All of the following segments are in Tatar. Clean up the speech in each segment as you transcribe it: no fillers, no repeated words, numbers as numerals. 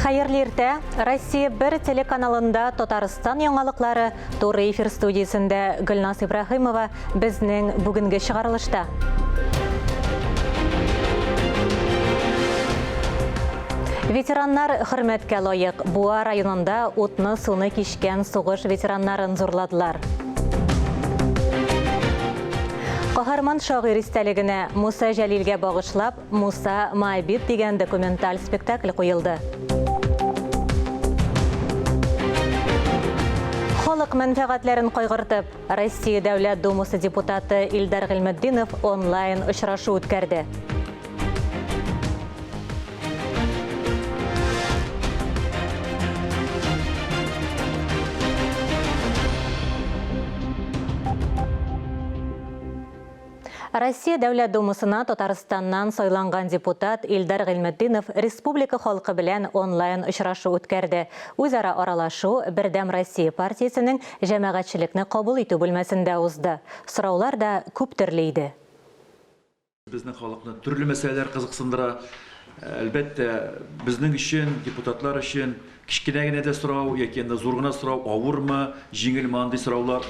Хәерле иртә! Россия 1 телеканалында Татарстан яңалыклары туры эфир студиясендә Гөлназ Ибраһимова безнең бүгенге чыгарылышта. Ветераннар хөрмәткә лаек. Буа районында утны-суны кичкән сугыш ветераннарын зурладылар. Каһарман шагыйрь истәлегенә Муса Җәлилгә багышлап Муса Моабит дигән документаль спектакль куелды. Халык мәнфәгатьләрен кайгыртып, Россия Дәүләт Думасы депутаты Илдар Гыйльметдинов онлайн очрашу үткәрде. Россия Дәүләт Думасына Татарстаннан сайланган депутат Илдар Гыйльметдинов республика халкы белән онлайн очрашу үткәрде. Үзара аралашу Бердәм Россия партиясенең җәмәгатьчелекне кабул итү бүлмәсендә узды. Сораулар да күп төрле иде. Безнең халыкны төрле мәсьәләләр кызыксындыра. Әлбәттә, безнең өчен, депутатлар өчен кечкенә генә дә сорау яки анда зур гына сорау, авырмы, җиңелме андый сораулар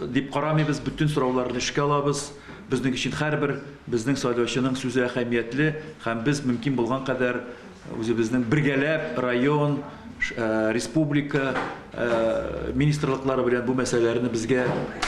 дип карамыйбыз, бөтен сорауларны эшкә алабыз. Безнең өчен һәрбер безнең сайлаучының сүзе әһәмиятле һәм без мөмкин булган кадәр үзебезнең бергәләп район, республика министрлыклары белән бу мәсьәләләрне безгә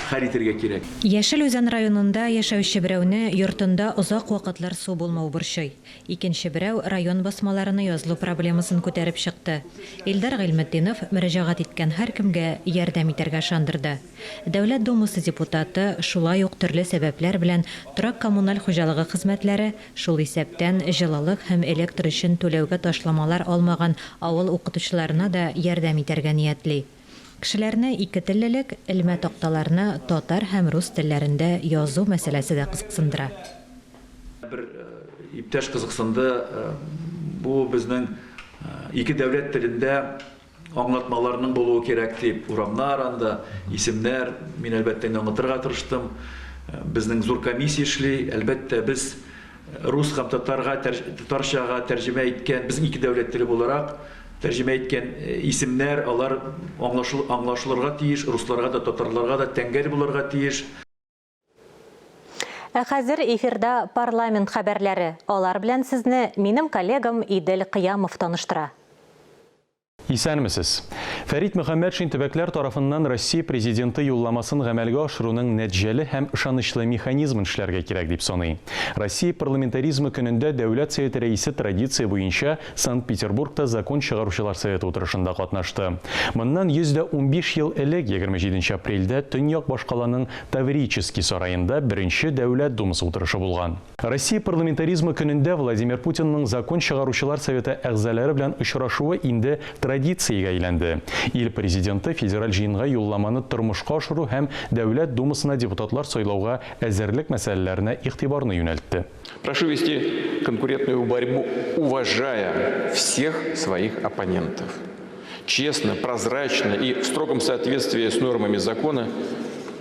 хәл итәргә кирәк. Яшел Үзән районында яшәүче берәүне йортында озак вакытлар су булмау борчый. Икенче берәү район басмаларына язылу проблемасын күтәреп чыкты. Илдар Гыйльметдинов мөрәҗәгать иткән һәркемгә ярдәм итәргә ышандырды. Дәүләт Думасы депутаты шулай ук төрле сәбәпләр белән торак-коммуналь хуҗалыгы хезмәтләре, шул исәптән җылылык һәм электр өчен түләүгә ташламалар алмаган авыл укытучыларына да ярдәм итәргә ниятли. Кешеләрне икетеллелек, элмә такталарны татар һәм рус телләрендә язу мәсьәләсе дә кызыксындыра. Бер иптәш кызыксынды, бу безнең ике дәүләт телендә Аңлатмаларның булуы кирәк дип, урамнар анда, исемнәр, мин, әлбәттә, инде аңлатырга тырыштым. Безнең зур комиссия эшли. Әлбәттә, без рус һәм татарга, татарчага тәрҗемә иткән, безнең ике дәүләт теле буларак, тәрҗемә иткән исемнәр, алар аңлашылырга тиеш, русларга да, татарларга да тәңгәл булырга тиеш. Ә хәзер эфирда парламент хәбәрләре. Алар белән сезне минем коллегам Идел Кыямов таныштыра. Исәнмесез. Фәрит Мөхәммәтшин төбәкләр тарафыннан Россия Президенты юлламасын гамәлгә ашыруның нәтиҗәле һәм ышанычлы механизмын эшләргә кирәк дип саный. Россия парламентаризмы көнендә Дәүләт Советы Рәисе традиция буенча Санкт-Петербургта Закон чыгаручылар советы утырышында катнашты. Моннан 115 ел элек, 27 апрельдә, төньяк башкаланың Таврический сараенда беренче Дәүләт Думасы утырышы булган. Россия парламентаризмы көнендә Владимир Путинның Закон чыгаручылар советы әгъзалары белән очрашуы инде традициягә әйләнде. Ил Президенты Федераль Җыенга юлламаны тормышка ашыру һәм Дәүләт Думасына депутатлар сайлауга әзерлек мәсьәләләренә игътибарны юнәлтте. Прошу вести конкурентную борьбу, уважая всех своих оппонентов. Честно, прозрачно и в строгом соответствии с нормами закона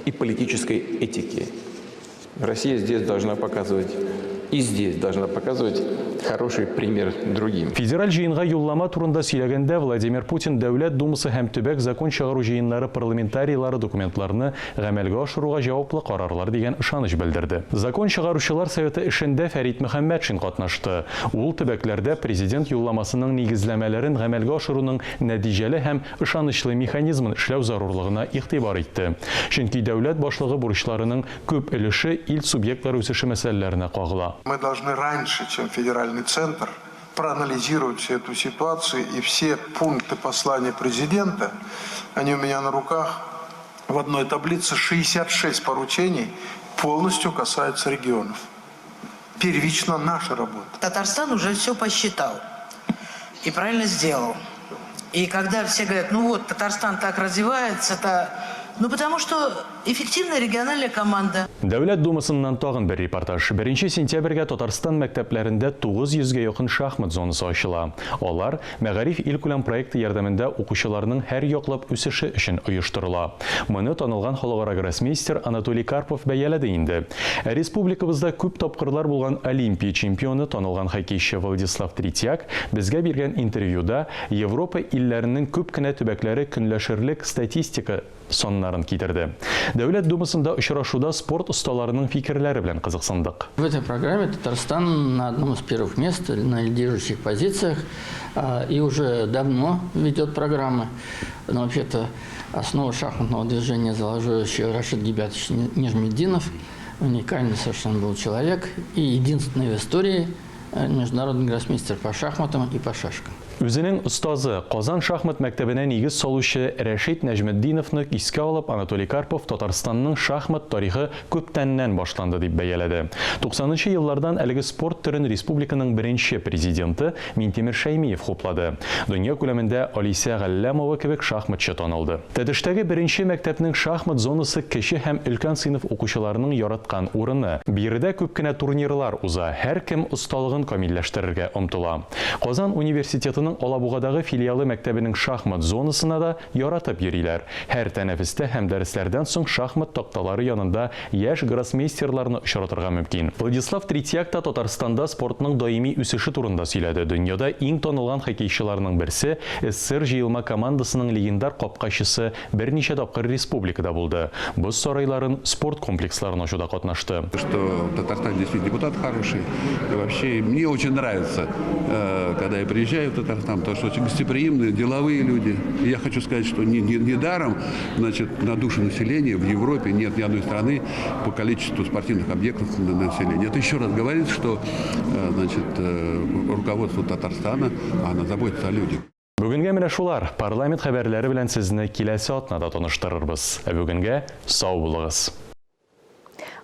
и политической этики. Россия здесь должна показывать и здесь должна показывать хороший пример другим. Федераль җыенга юллама турында сөйләгәндә Владимир Путин Дәүләт Думасы һәм төбәк закон чыгару җыеннары парламентарийлары документларны гамәлгә ашыруга җаваплы карарлар дигән ышаныч белдерде. Закон чыгаручылар советы эшендә Фәрит Мөхәммәтшин катнашты. Ул төбәкләрдә Президент юлламасының нигезләмәләрен гамәлгә ашыруның нәтиҗәле һәм ышанычлы механизмын эшләү зарурлыгына игътибар итте. Чөнки дәүләт башлыгы бурычларының күп өлеше ил субъектлары үсеше мәсьәләләренә кагыла. Мы должны раньше, чем федеральный центр, проанализировать всю эту ситуацию и все пункты послания президента, они у меня на руках, в одной таблице 66 поручений полностью касаются регионов. Первично наша работа. Татарстан уже все посчитал и правильно сделал. И когда все говорят, ну вот, Татарстан так развивается, это... Ну потому что эффективная региональная команда. Дәүләт Думасыннан тагын бер репортаж. Беренче сентябрьгә Татарстан мәктәпләрендә 900 гә якын шахмат зонасы ачыла. Алар Мәгариф илкүләм проекты ярдәмендә укучыларның һәрьяклап үсеше өчен оештырыла. Моны танылган халыкара гроссмейстер Анатолий Карпов бәяләде инде. Ә республикабызда күп тапкырлар булган Олимпия чемпионы, танылган хоккейчы Владислав Третьяк безгә биргән интервьюда Европа илләренең күп кенә төбәкләре көнләшерлек статистика саннарын китерде. Дәүләт Думасында очрашуда спорт осталарының фикерләре белән кызыксындык. В этой программе Татарстан на одном из первых мест, на лидирующих позициях, и уже давно ведет программы. Но вообще-то основу шахматного движения заложил еще Рашид Гибятович Нижметдинов. Уникальный совершенно был человек и единственный в истории международный гроссмейстер по шахматам и по шашкам. Үзенең остазы, Казан шахмат мәктәбенә нигез салучы Рәшит Нәҗметдиновны искә алып, Анатолий Карпов Татарстанның шахмат тарихы күптәннән башланды дип бәяләде. Туксанынчы еллардан әлеге спорт төрен республиканың беренче президенты Минтимер Шәймиев хуплады. Дөнья күләмендә Алисә Галләмова кебек шахматчы танылды. Тәтештәге беренче мәктәпнең шахмат зонасы кече һәм өлкән сыйныф укучыларының яраткан урыны. Биредә күп кенә турнирлар уза, һәркем осталыгын камилләштерергә омтыла. Казан университетының Алабугадагы филиалы мәктәбенең шахмат зонасына да яратып йөриләр. Һәр тәнәфестә һәм дәресләрдән соң шахмат такталары янында яшь гроссмейстерларны очратырга мөмкин. Владислав Третьяк та Татарстанда спортның даими үсеше турында сөйләде. Дөньяда иң танылган хоккейчыларның берсе, СССР җыелма командасының легендар капкачысы берничә тапкыр республикада булды. Боз сарайларын, спорт комплексларын ачуда катнашты. Что в Татарстане действительно депутат хороший. И вообще мне очень нравится, когда я приезжаю в Татарстан, потому что очень гостеприимные, деловые люди. И я хочу сказать, что недаром, значит, на душу населения в Европе нет ни одной страны по количеству спортивных объектов на население. Это еще раз говорит, что, значит, руководство Татарстана, оно заботится о людях. Бүгенгә менә шулар. Парламент хәбәрләре белән сезне киләсе атнада таныштырырбыз. Ә бүгенгә сау булыгыз.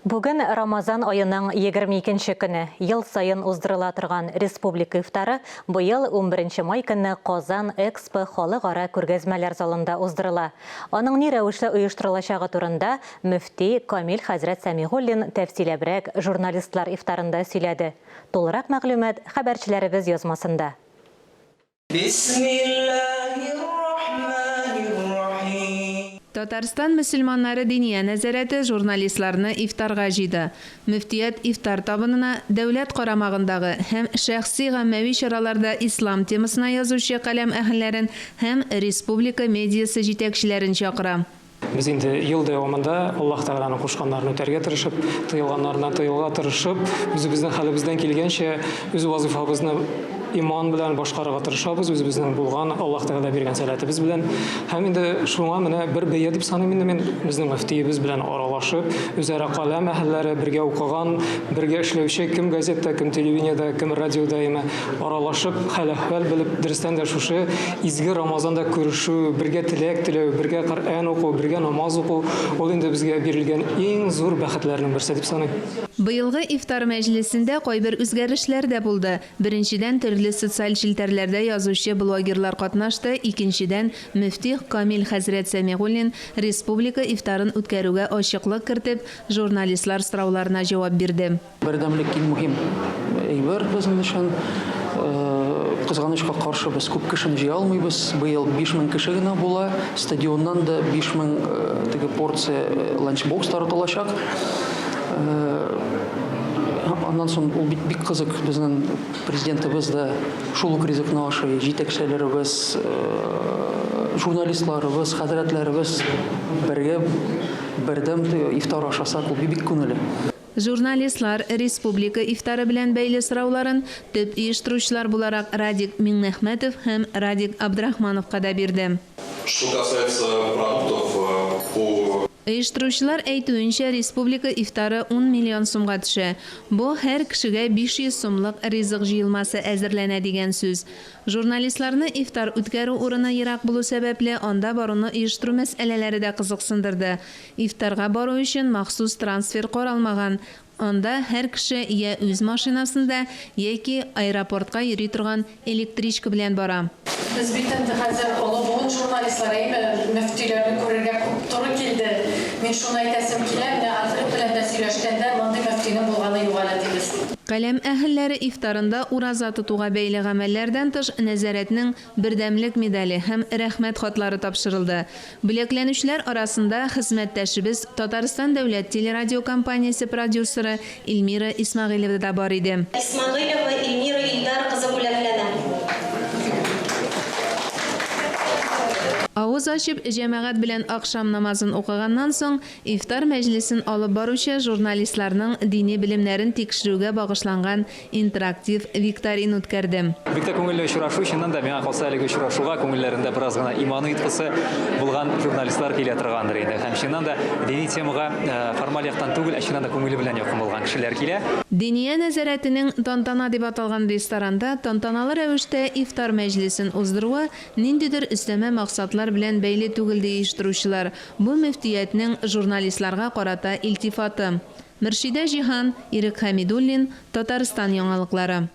Бүген Рамазан аеның 22 нче көне. Ел саен уздырыла торган республика ифтары быел 11 май көнне Казан Экспо халыкара күргәзмәләр залында уздырыла. Аның ни рәвешле оештырылачагы турында мөфти Камил хәзрәт Сәмигуллин тәфсиләбрәк журналистлар ифтарында сөйләде. Тулырак мәгълүмат хәбәрчеләребез язмасында. Татарстан мөселманнары Диния нәзарәте журналистларны ифтарга җыйды. Мөфтият ифтар табынына дәүләт карамагындагы һәм шәхси гаммәви чараларда ислам темасына язучы каләм әһелләрен һәм республика медиасы җитәкчеләрен чакыра. Без инде ел дәвамында Аллаһ Тәгаләнең кушканнарын үтәргә тырышып, тыелганнарыннан тыелырга тырышып, үзебезнең хәлебездән килгәнчә үз вазыйфабызны иман белән башкарырга тырышабыз, үзебезнең булган Аллаһ Тәгалә биргән сәләтебез белән. Һәм инде шуңа менә бер бәя дип саныйм инде мин, безнең мөфтиебез белән аралашып, үзара каләм әһелләре, бергә укыган, бергә эшләүче, кем газетта, кем телевидениедә, кем радиода, әмма аралашып, хәл-әхвәл белеп, дөрестән дә шушы изге Рамазанда күрешү, бергә теләк теләү, бергә Коръән уку, бергә намаз уку, ул инде безгә бирелгән иң зур бәхетләрнең берсе дип саныйм. Быелгы ифтар мәҗлесендә кайбер үзгәрешләр дә булды. Беренчедән, төрле социаль челтәрләрдә язучы блогерлар катнашты, икенчедән, мөфти Камил хәзрәт Сәмигуллин республика ифтарын үткәрүгә ачыклык кертеп, журналистлар сорауларына җавап бирде. Бердәмлек иң мөһим әйбер безнең өчен. Кызганычка каршы, без күп кешене җыя алмыйбыз. Быел 5000 кеше генә була. Стадионнан да 5000 теге порция ланчбокс таратылачак. Аннан соң ул бит бик кызык, безнең президентыбыз да шул ук ризыкны ашый, җитәкчеләребез, журналистларыбыз, хәзрәтләребез бергә бердәм ифтар ашасак, ул бик күңелле. Журналистлар республика ифтары белән бәйле сорауларын төп оештыручылар буларак Радик Миңнәхмәтов һәм Радик Абдрахмановка да бирде. Что касается продуктов по. Оештыручылар әйтүенчә, республика ифтары ун миллион сумга төшә. Бу, һәр кешегә 500 сумлык ризык җыелмасы әзерләнә дигән сүз. Журналистларны ифтар үткәрү урыны ерак булу сәбәпле, анда баруны оештыру мәсьәләләре дә кызыксындырды. Ифтарга бару өчен махсус трансфер каралмаган. Анда һәр кеше йә үз машинасында, яки аэропортка йөри торган электричка белән бара. Без бит инде хәзер олы буын журналистлар, әйме, мөфтиләрне күрергә күп туры килде. Мин шуны әйтәсем килә, менә Альфред белән дә сөйләшкәндә, мондый мөфтинең булганы юк әле, дибез. Каләм әһелләре ифтарында ураза тотуга бәйле гамәлләрдән тыш, нәзарәтнең Бердәмлек медале һәм Рәхмәт хатлары тапшырылды. Бүләкләнүчеләр арасында хезмәттәшебез, Татарстан дәүләт телерадиокомпаниясе продюсеры Эльмира Исмәгыйлева да бар иде. Исмәгыйлева Эльмира Илдар кызы бүләкләнә. Авыз ачып, җәмәгать белән ахшам намазын укыганнан соң, ифтар мәҗлесен алып баручы журналистларның дини белемнәрен тикшерүгә багышланган интерактив викторина үткәрде. Бик тә күңелле очрашу, чыннан да, миңа калса, әлеге очрашуга күңелләрендә бераз гына иман оеткысы булган журналистлар килә торгандыр инде. Һәм чыннан да дини темага формаль яктан түгел, ә чыннан да күңеле белән якын булган кешеләр килә. Диния нәзарәтенең Тантана дип аталган ресторанда тантаналы рәвештә ифтар мәҗлесен уздыруы ниндидер өстәмә максатлар белән бәйле түгел, ди оештыручылар. Бу мөфтиятнең журналистларга карата илтифаты. Мөршидә Җиһан, Ирек Хәмидуллин, Татарстан яңалыклары.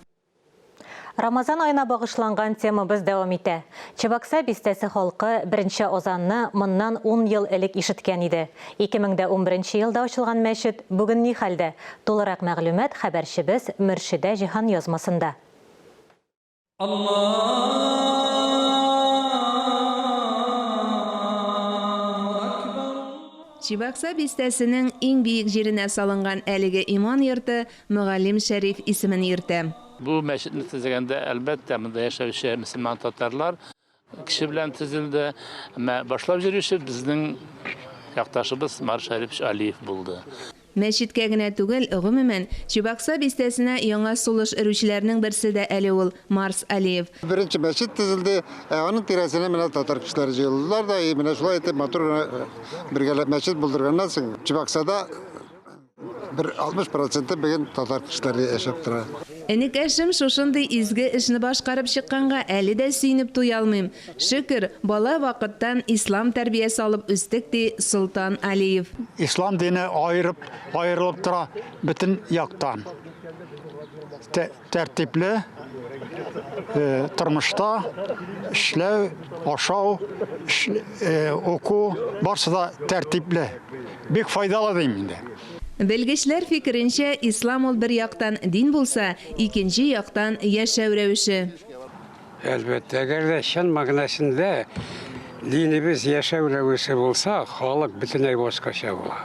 Рамазан аена багышланган темабыз дәвам итә. Чабакса бистәсе халкы беренче азанны моннан ун ел элек ишеткән иде. 2011 елда ачылган мәчет бүген ни хәлдә? Тулырак мәгълүмат хәбәрчебез Мөршидә Җиһан язмасында. Чебокса бистәсенең иң биек җиренә салынган әлеге иман йорты Мөгаллим Шәриф исемен йөртә. Бу мәчетне төзегәндә, әлбәттә, монда яшәүче мөселман татарлар Кеше белән төзелде. Әмма башлап йөрүче безнең якташыбыз Марс Шәрипович Алиев булды. Мәчеткә генә түгел, гомумән, Чебокса бистәсенә яңа сулыш өрүчеләрнең берсе дә әле ул, Марс Алиев. Беренче мәчет төзелде, ә аның тирәсенә менә татар кешеләре җыелдылар да, и менә шулай итеп матур гына бергәләп мәчет булдырганнан соң, Чебоксада Бер 60 проценты бүген татар кешеләре яшәп тора. Энекәшем шушындый изге эшне башкарып чыкканга әле дә сөенеп туялмыйм. Шөкер, бала вакыттан ислам тәрбиясе алып үстек, ди Солтан Алиев. Ислам дине аерып, аерылып тора бөтен яктан. Тәртипле тормышта эшләү, ашау, уку, барсы да тәртипле. Бик файдалы дим инде. Белгечләр фикеренчә, ислам ул бер яктан дин булса, икенче яктан яшәү рәвеше. Әлбәттә, әгәр дә чын мәгънәсендә динебез яшәү рәвеше булса, халык бөтенләй башкача була.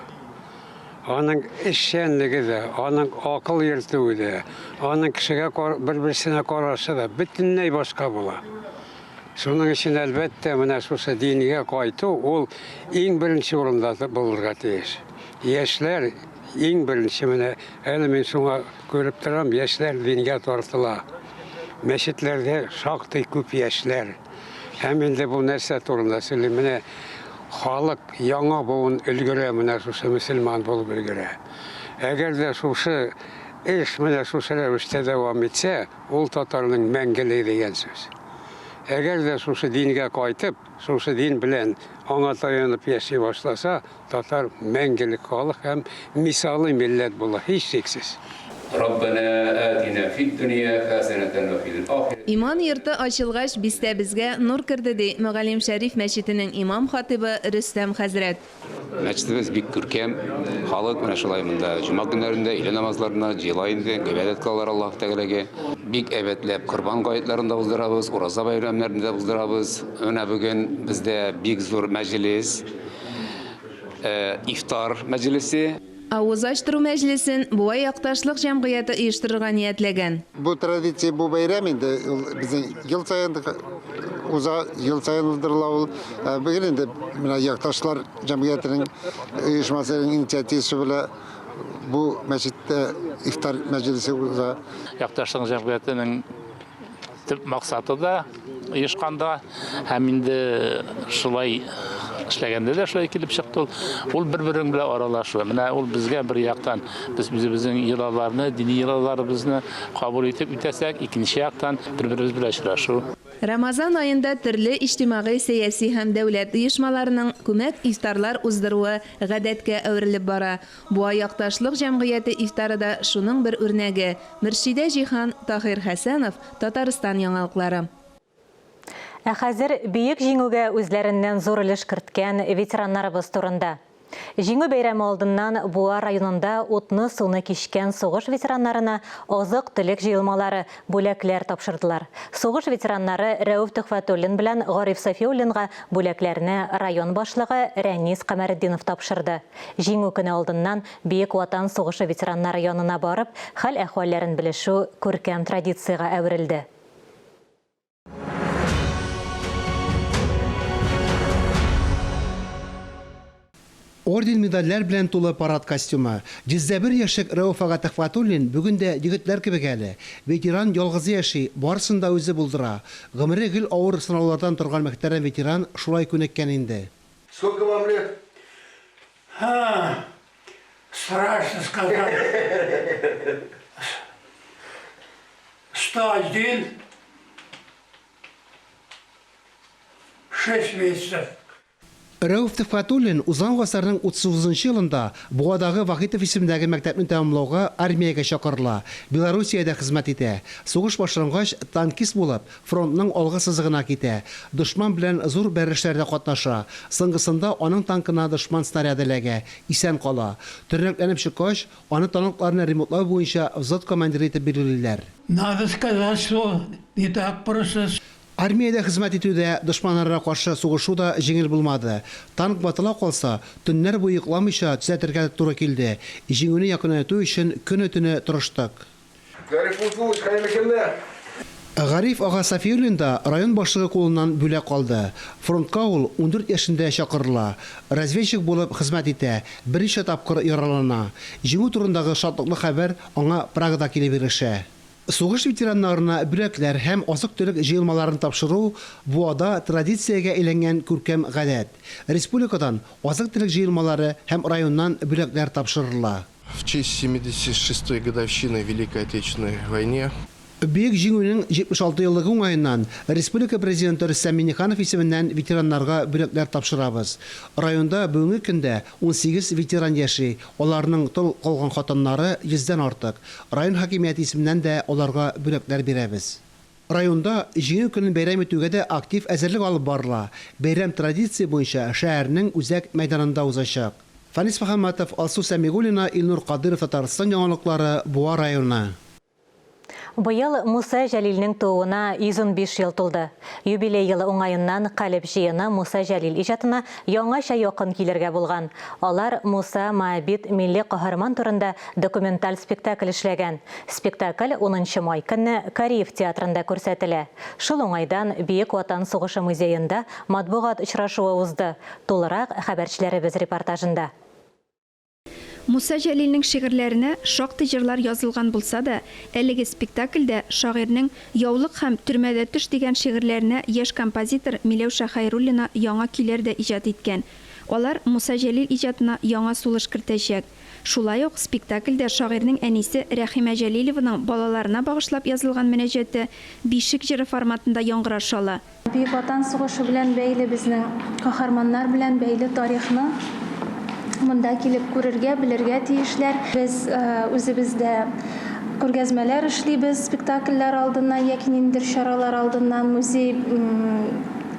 Аның эшчәнлеге дә, аның акыл йөртүе дә, аның кешегә бер-берсенә карашы да бөтенләй башка була. Шуның өчен, әлбәттә, менә шушы дингә кайту ул иң беренче урында булырга тиеш. Яшьләр иң беренче менә әле мин шуңа күреп торам, яшьләр дингә тартыла. Мәчетләрдә шактый күп яшьләр. Һәм инде бу нәрсә турында сөйли? Менә халык, яңа буын өлгерә, менә шушы мөселман булып өлгерә. Әгәр дә шушы эш менә шушы рәвештә дәвам итсә, ул татарның мәңгелеге дигән сүз. Әгәр дә шушы дингә кайтып, шушы дин белән аңа таянып яши башласа, Татар мәңгелек халык һәм мисалый милләт була, һичшиксез. Раббәнә атина фид-дөнья хәсәнәтән вә фил-ахирәти. Иман йорты ачылгач, бистәбезгә нур керде, ди Мөгаллим Шәриф мәчетенең имам-хатыйбы Рөстәм хәзрәт. Мәчетебез бик күркәм, халык менә шулай монда җомга көннәрендә, өйлә намазларына җыела инде, гыйбадәт кылалар Аллаһ Тәгаләгә. Бик әйбәтләп Корбан гаетләрен дә уздырабыз, Ураза бәйрәмнәрен дә уздырабыз. Менә бүген бездә бик зур мәҗлес. Ифтар мәҗлесе. Авыз ачтыру мәҗлесен Буа якташлык җәмгыяте оештырырга ниятләгән. Бу традиция, бу бәйрәм инде ул безнең ел саен уза, ел саен уздырыла ул. Бүген инде менә якташлар җәмгыятенең оешмасының инициативасы белән бу мәчеттә ифтар мәҗлесе уза. Якташлык җәмгыятенең Төп максаты да оешканда һәм инде шулай эшләгәндә дә шулай килеп чыкты ул. Ул бер-берең белән аралашу. Менә ул безгә бер яктан без үзебезнең йолаларны, дини йолаларыбызны кабул итеп үтәсәк, икенче яктан бер-беребез белән очрашу. Рамазан аенда төрле иҗтимагый-сәяси һәм дәүләт оешмаларының күмәк ифтарлар уздыруы гадәткә әверелеп бара. Буа якташлык җәмгыяте ифтары да шуның бер үрнәге. Мөршидә Җиһан, Таһир Хәсәнов, Татарстан яңалыклары. Ә хәзер Бөек Җиңүгә үзләреннән зур өлеш керткән ветераннарыбыз турында. Җиңү бәйрәме алдыннан Буа районында утны-суны кичкән сугыш ветераннарына азык-төлек җыелмалары, бүләкләр тапшырдылар. Сугыш ветераннары Рәүф Төхвәтуллин белән Гариф Сафиуллинга бүләкләрне район башлыгы Рәнис Камәретдинов тапшырды. Җиңү көне алдыннан Бөек Ватан сугышы ветераннары янына барып, хәл-әхвәлләрен белешү күркәм традициягә әверелде. Орден-медальләр белән тулы парад костюмы. 101 яшьлек Рәүф ага Төхвәтуллин бүген дә егетләр кебек әле. Ветеран ялгызы яши, барысын да үзе булдыра. Гомере гел авыр сынаулардан торган мөхтәрәм ветеран шулай күнеккән инде. Сколько вам лет? Ха, страшно сказать. 101, 6 месяцев. Рәүф Төхфәтуллин узган гасырның 39 нчы елында Буадагы Вахитов исемендәге мәктәпне тәмамлауга армиягә чакырыла, Белоруссиядә хезмәт итә. Сугыш башлангач, танкист булып, фронтның алгы сызыгына китә. Дошман белән зур бәрелешләрдә катнаша. Соңгысында аның танкына дошман снаряды эләгә, исән кала. Тернәкләнеп чыккач, Аны танкларны ремонтлау буенча взвод командиры итеп билгелиләр. Надо сказать, что не так просто. Армиядә хезмәт итү дә, дошманнарга каршы сугышу да җиңел булмады. Танк ватыла калса, төннәр буе йокламыйча төзәтергә туры килде. Җиңүне якынайту өчен көне-төне тырыштык. Гариф Лутфуллович, хәерле көннәр! Гариф ага Сафиуллин да район башлыгы кулыннан бүләк алды. Фронтка ул 14 яшендә чакырыла. Разведчик булып хезмәт итә, берничә тапкыр яралана. Җиңү турындагы шатлыклы хәбәр аңа Прагада килеп ирешә. Сугыш ветераннарына бүләкләр һәм азык-төлек җыелмаларын тапшыру Буада традициягә әйләнгән күркәм гадәт. Республикадан азык-төлек җыелмалары һәм районнан бүләкләр тапшырыла. В честь 76-й годовщины Великой Отечественной войне. Бөек Җиңүнең 76 еллыгы уңаеннан республика Президенты Рөстәм Миңнеханов исеменнән ветераннарга бүләкләр тапшырабыз. Районда бүгенге көндә 18 ветеран яши, аларның тол калган хатыннары йөздән артык. Район хакимияте исеменнән дә аларга бүләкләр бирәбез. Районда Җиңү көнен бәйрәм итүгә дә актив әзерлек алып барыла. Бәйрәм традиция буенча шәһәрнең үзәк мәйданында узачак. Фәнис Мөхәммәтов, Алсу Сәмигуллина, Илнур Кадыйров Татарстан яңалыклары, Буа районы. Быел Муса Җәлилнең тууына 115 ел тулды. Юбилей елы уңаеннан Калеб җыены Муса Җәлил иҗатына яңача якын килергә булган. Алар Муса Моабит милли каһарман турында документаль спектакль эшләгән. Спектакль унынчы май көнне Кариев театрында күрсәтелә. Шул уңайдан Бөек Ватан сугышы музеенда матбугат очрашуы узды. Тулырак, хәбәрчеләребез репортажында. Муса Җәлилнең шигырьләренә шактый җырлар язылган булса да, әлеге спектакльдә шагыйрьнең Яулык һәм Төрмәдә төш дигән шигырьләренә яшь композитор Миләүшә Хәйруллина яңа көйләр дә иҗат иткән. Алар Муса Җәлил иҗатына яңа сулыш кертәчәк. Шулай ук спектакльдә шагыйрьнең әнисе Рәхимә Җәлилованың балаларына багышлап язылган мөнәҗәте бишек җыры форматында яңгыраш ала. Бөек Ватан сугышы белән бәйле безнең каһарманнар белән бәйле тарихны монда килеп күрергә, белергә тиешләр. Без үзебез дә күргәзмәләр эшлибез спектакльләр алдыннан яки ниндидер чаралар алдыннан музей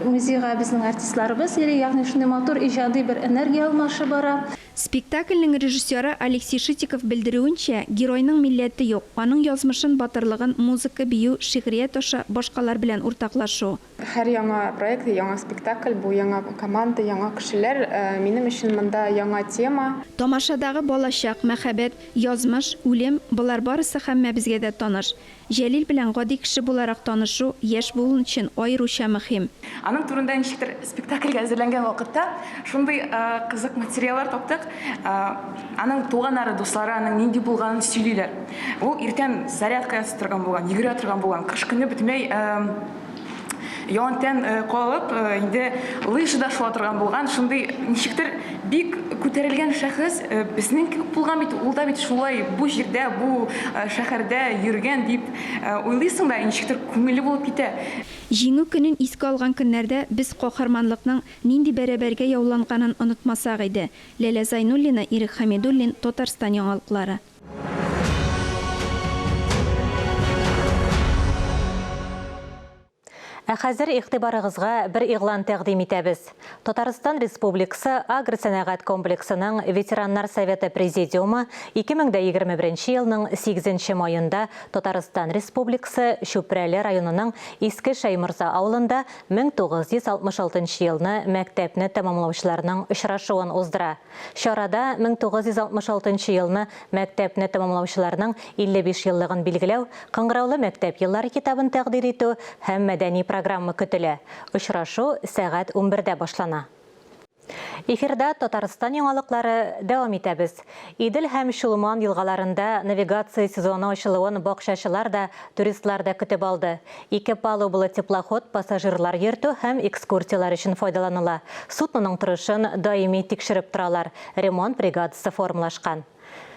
музейга безнең артистларыбыз йөри, ягъни шундый матур иҗади бер энергия алмашы бара. Спектакльнең режиссеры Алексей Шитиков белдерүенчә, геройның милләте юк, аның язмышын, батырлыгын музыка, бию, шигърият аша башкалар белән уртаклашу. Һәр яңа проект, яңа спектакль, бу яңа команда, яңа кешеләр. Минем өчен монда яңа тема. Тамашадагы балачак, мәхәббәт, язмыш, үлем, болар барысы һәммәбезгә дә таныш. Җәлил белән гади кеше буларак танышу яшь буын өчен аеруча мөһим. Аның турында ничектер спектакльгә әзерләнгән вакытта шундый кызык материаллар таптык. Аның туганнары, дуслары аның нинди булганын сөйлиләр. Ул иртән зарядка ясый торган булган, йөгерә торган булган. Кыш көне бөтенләй ялантән калып, инде лыжада шуа торган булган. Шундый ничектер бик күтәрелгән шәхес, безнең кебек булган бит, ул да бит шулай бу җирдә, бу шәһәрдә йөргән дип уйлыйсың да, ничектер күңелле булып китә. Җиңү көнен искә алган көннәрдә без каһарманлыкның нинди бәрабәргә яуланганын онытмасак иде. Ләлә Зайнуллина, Ирек Хәмидуллин, Татарстан яңалыклары. Ә хәзер игътибарыгызга бер игълан тәкъдим итәбез. Татарстан Республикасы агросәнәгать комплексының Ветераннар советы президиумы 2021 елның 8 маенда Татарстан Республикасы Чүпрәле районының Иске Шәйморза авылында 1966 елны мәктәпне тәмамлаучыларның очрашуын уздыра. Чарада 1966 елны мәктәпне тәмамлаучыларның 55 еллыгын билгеләү, Кыңгыраулы мәктәп еллары китабын тәкъдир итү һәм мәдәни программа көтелә. Очрашу сәгать унбердә башлана. Эфирда Татарстан яңалыклары дәвам итәбез. Идел һәм Чулман елгаларында навигация сезоны ачылуын бакчачылар да, туристлар да көтеп алды. Ике палубалы теплоход пассажирлар йөртү һәм экскурсияләр өчен файдаланыла. Судноның торышын даими тикшереп торалар, ремонт бригадасы формалашкан.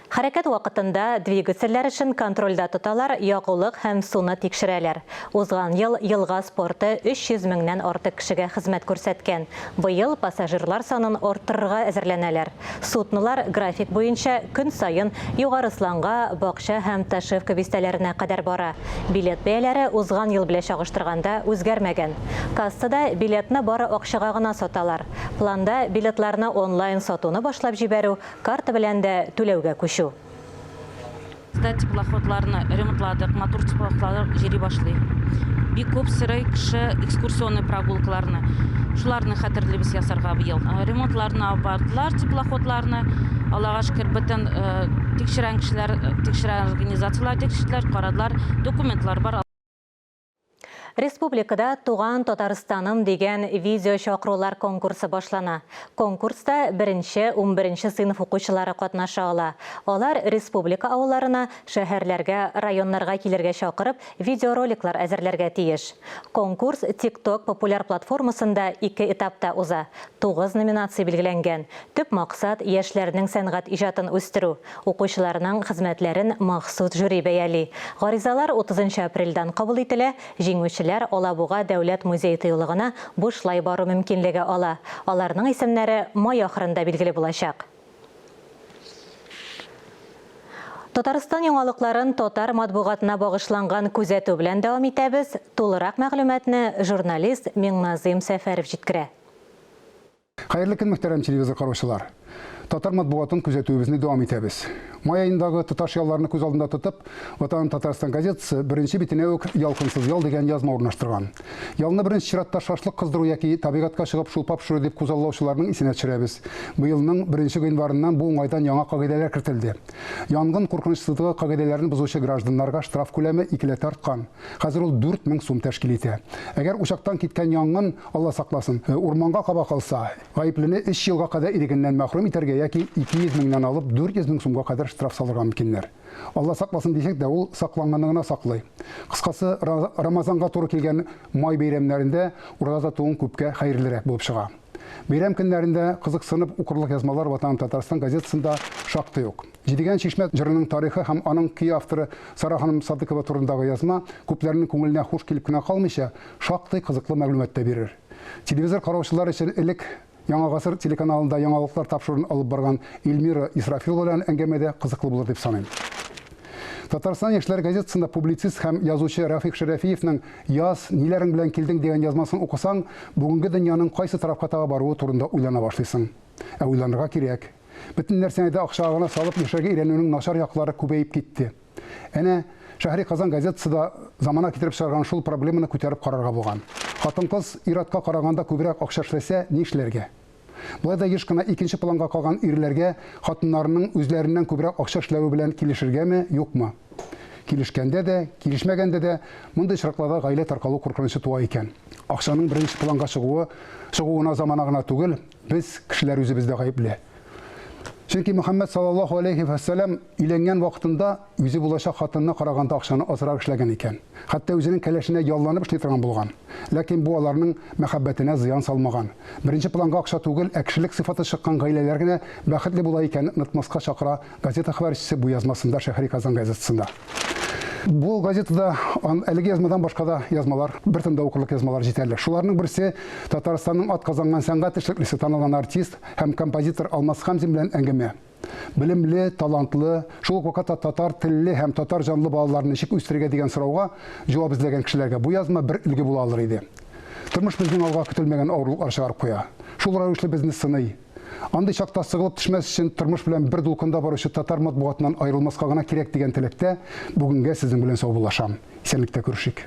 Хәрәкәт вакытында двигательләр эшен контрольдә тоталар, ягулык һәм суны тикшерәләр. Узган ел елга спорты 300 меңнән артык кешегә хезмәт күрсәткән. Быел пассажирлар санын арттырырга әзерләнәләр. Суднолар график буенча көн саен Югары Сланга, Бакча һәм Ташевка бистәләренә кадәр бара. Билет бәяләре узган ел белән чагыштырганда үзгәрмәгән. Кассада билетны бары акчага гына саталар. Планда, билетларны онлайн сатуны башлап җибәрү, карта белән дә түләүгә күчү. Бездә теплоходларны ремонтладык, матур теплоходлар йөри башлый. Бик күп сорый кеше экскурсионный прогулкаларны. Шуларны хәтерлибез ясарга быел. Ремонтларны алып бардылар теплоходларны. Аллага шөкер, бөтен тикшерән кешеләр, тикшерән организацияләр тикшерделәр, карадылар, документлар бар. Республикада Туган Татарстаным дигән видеочакырулар конкурсы башлана. Конкурста беренче, унберенче сыйныф укучылары катнаша ала. Алар республика авылларына, шәһәрләргә, районнарга килергә чакырып, видеороликлар әзерләргә тиеш. Конкурс TikTok популяр платформасында ике этапта уза. Тугыз номинация билгеләнгән. Төп максат, яшьләрнең сәнгать иҗатын үстерү. Укучыларның хезмәтләрен махсус жюри бәяли. Гаризалар утызынчы апрельдән кабул ителә, җиңүчеләр Алабуга дәүләт музей-тыюлыгына бушлай бару мөмкинлеге ала. Аларның исемнәре май ахырында билгеле булачак. Татарстан яңалыкларын татар матбугатына багышланган күзәтү белән дәвам итәбез. Тулырак мәгълүматны журналист Миңназыйм Сәфәров җиткерә. Хәерле көн, мөхтәрәм телевизор караучылар! Татар матбугатын күзәтүебезне дәвам итәбез. Май аендагы тоташ ялларны күз алдында тотып, Ватаным Татарстан газетасы беренче битенә үк Ялкынсыз ял дигән язма урнаштырган. Ялны беренче чиратта шашлык кыздыру яки табигатькә чыгып шулпа пешерү дип күзаллаучыларның исенә төшерәбез. Быелның беренче гыйнварыннан бу уңайдан яңа кагыйдәләр кертелде. Янгын куркынычсызлыгы кагыйдәләрен бозучы гражданнарга штраф күләме икеләтә арткан. Хәзер ул 4000 сум тәшкил итә. Әгәр учактан киткән янгын, Алла сакласын, урманга каба калса, гаеплене өч елга кадәр ирегеннән мәхрүм итәргә яки 200 меңнән алып 400 мең сумга кадәр штраф салырга мөмкиннәр. Алла сакласын дисәк дә, ул сакланганны гына саклый. Кыскасы, Рамазанга туры килгән май бәйрәмнәрендә ураза тотуың күпкә хәерлерәк булып чыга. Бәйрәм көннәрендә кызыксынып укырлык язмалар Ватаным Татарстан газетасында шактый ук. Җидегән чишмә җырының тарихы һәм аның көй авторы Сара ханым Садыкова турындагы язма күпләрнең күңеленә хуш килеп кенә калмыйча, шактый кызыклы мәгълүмат та бирер. Телевизор караучылар өчен элек Яңа гасыр телеканалында яңалыклар тапшыруын алып барган Эльмира Исрафилова белән әңгәмә дә кызыклы булыр дип саныйм. Татарстан яшьләре газетасында публицист һәм язучы Рафик Шәрәфиевның Яз, ниләрең белән килдең дигән язмасын укысаң, бүгенге дөньяның кайсы тарафка таба баруы турында уйлана башлыйсың. Ә уйланырга кирәк. Бөтен нәрсәне дә акчага гына салып яшәргә өйрәнүнең начар яклары күбәеп китте. Әнә, Шәһри Казан газетасы да замана китереп чыгарган шул проблеманы күтәреп карарга булган. Хатын-кыз ир-атка караганда күбрәк акча эшләсә, нишләргә? Болай да еш кына икенче планга калган ирләргә хатыннарының үзләреннән күбрәк акча эшләве белән килешергәме, юкмы? Килешкәндә дә, килешмәгәндә дә мондый очракларда гаилә таркалу куркынычы туа икән. Акчаның беренче планга чыгуы, чыгуына замана гына түгел, без, кешеләр үзебез дә гаепле. Чөнки Мөхәммәд саллаллаһу алейһи вә сәлләм өйләнгән вакытында үзе булачак хатынына караганда акчаны азрак эшләгән икән. Хәтта үзенең кәләшенә ялланып эшли торган булган. Ләкин бу аларның мәхәббәтенә зыян салмаган. Беренче планга акча түгел, ә кешелек сыйфаты чыккан гаиләләр генә бәхетле була икәнен онытмаска чакыра газета хәбәрчесе бу язмасында Шәһри Казан газетасында. Бу газетада әлеге язмадан башка да язмалар, бер тында укырлык язмалар җитәрлек. Шуларның берсе Татарстанның атказанган сәнгать эшлеклесе, танылган артист һәм композитор Алмаз Хәмзин белән әңгәмә. Белемле, талантлы, шул ук вакытта татар телле һәм татар җанлы балаларны ничек үстерергә дигән сорауга җавап эзләгән кешеләргә бу язма бер өлге була алыр иде. Тормыш безнең алга көтелмәгән авырлыклар чыгарып куя. Шул рәвешле безне сыный. Андый чакта сыгылып төшмәс өчен тормыш белән бер дулкында баручы татар матбугатыннан аерылмаска гына кирәк дигән теләктә бүгенгә сезнең белән саубуллашам. Исәнлектә күрешик.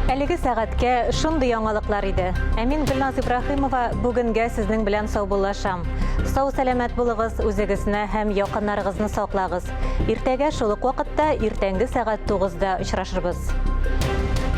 Әлеге сәгатькә шундый яңалыклар иде. Ә мин Гөлназ Ибраһимова бүгенгә сезнең белән саубуллашам. Сау-сәламәт булыгыз, үзегезне һәм якыннарыгызны саклагыз. Иртәгә шул ук вакытта иртәнге сәгать 9-да очрашырбыз.